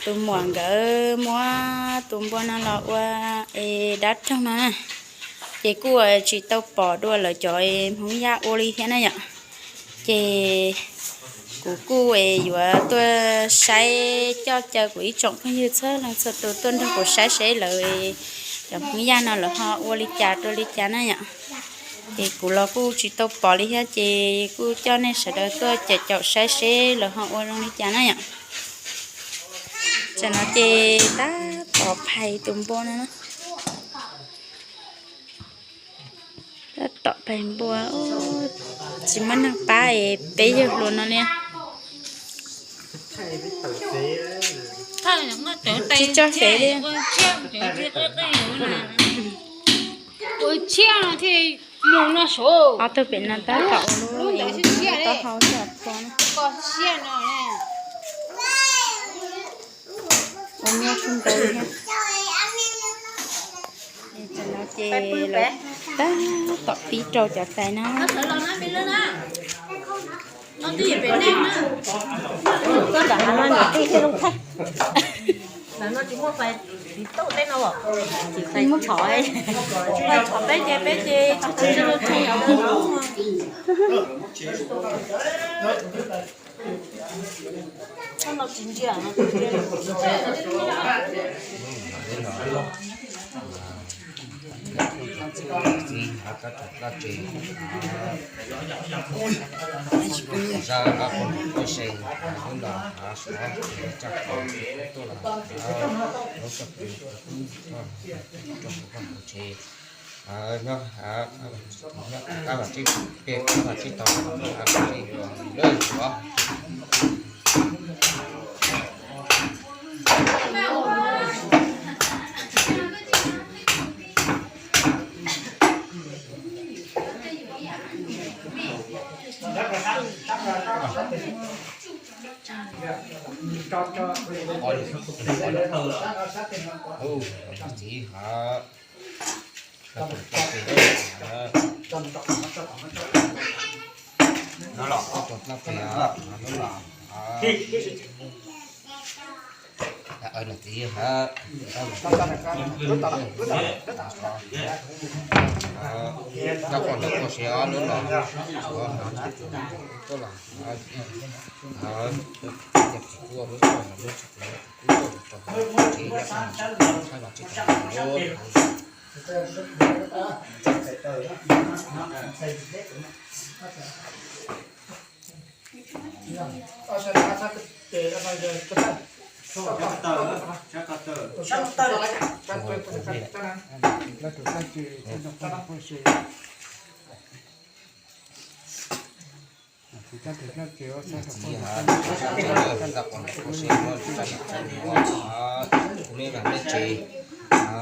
Tus muam nkawd muab tus npua no los ua es dab roog no na, ces kuj tsis tau pom dua lawv cov Hmoob Yaj ua li thiab na yom. Ces kuv kuj es yuav tuaj saib coj caw kuv ib tsoom phooj ywg txhua leej txhua tus tuaj nrog kuv saib seb lawv cov Hmoob Yaj no lawv ho ua li cas rau li cas na yom. Ces kuv los kuj tsis tau pom li thiab ces kuj coj nej sawv daws tuaj caum caum saib seb lawv ho ua zoo li cas na yom. Tam no ces tab tom phais tus npua no na. Tab tom phais npua, tsis muaj neeg pab es peb yawg hluas no li. Tsis tso fev li. Ob tug pem no tab tom ua lub taub hau xyaw pua na. Ua nyuaj kawg nkaus li thiab. Tam no ces lawv tab tom pib rau cov tais no. Koj rov qab mas ntawm tej thiaj zoo thaij. Ntawm no tsis muaj fais, tsis tau tej no os. Tsis muaj tshov, fais tshov peb ces peb ces tsis tshov tsis zoo tshov. Txiv hab. No los, no los. Txiv hab. Coj poj ntawd tuaj seb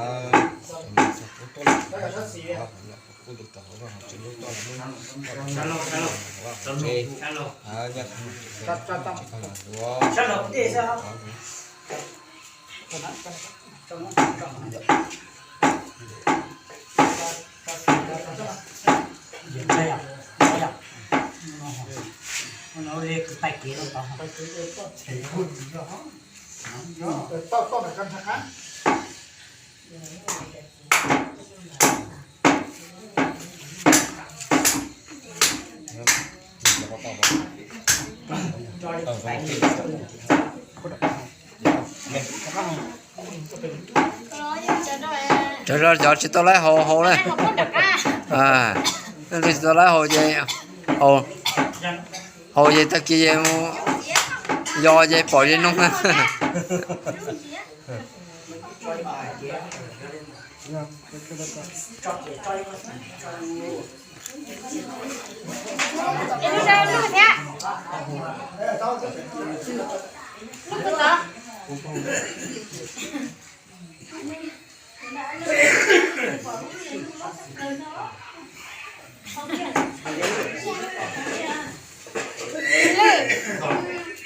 ob lub los. Tuaj los. Yog tsis kuj lub tuaj los lub tsis kuj lub tsis kuj tuaj los rau tsis yog tsis tau los tsis tau los. Cov tsis tau laib haus haus na. Tsis tau laib haus ces haus ces tag kis yos ces pom ze noo na.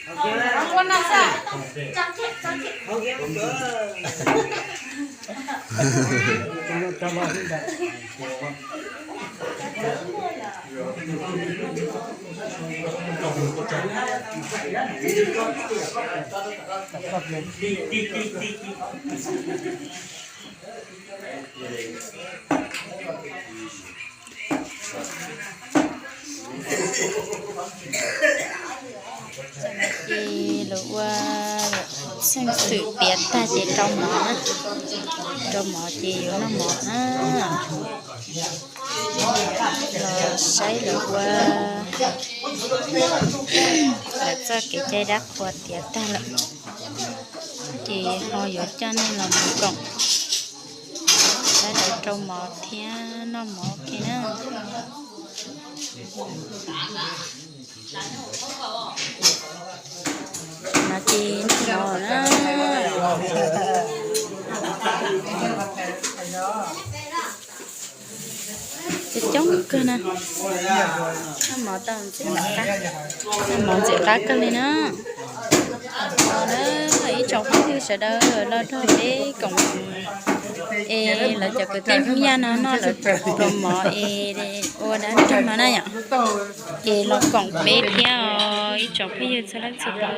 Ces lawv ua xeeb xwm tiav tag ces rau mov na, rau mov ces yuav noj mov na. Los saib lawv ua lawv txoj kev cai dab qhuas tiav tag lawm, ces ho yuav coj nej los mus koom, saib lawv rau mov thiab noj mov ua ke na. No ces noj mov na. Coob coob kawg na. Noj mov tau ntxim qab, noj mov ntxim qab kawg li na. Los na, ib tsoom phooj ywg sawv daws los nrog peb koom es lawv cov kwv tij Hmoob Yaj no noj lawv pluas mov es ua dab nrog no na yom. Es los koom peb thiab os ib tsoom phooj ywg txhua leej txhua tus.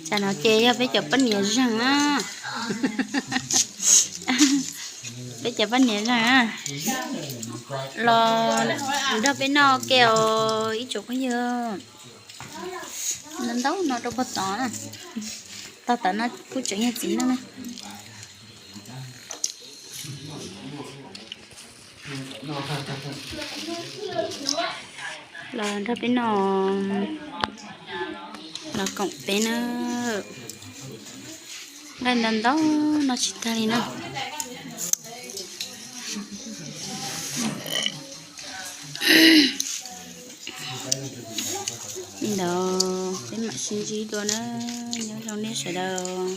Tam no ces yog peb cov poj niam zeeg na. Peb cov poj niam zeeg na. Los nrog peb noj ke os ib tsoom phooj ywg. Ntau ntau no rau puag tod na. Tog tom no kuj tseem yog txiv neej na. Los nrog peb noj, los koom peb na. Nqaij ntau ntau no tsis tag li na. Li ntawd peb mam sib ntsib dua na, nyob zoo nej sawv daws.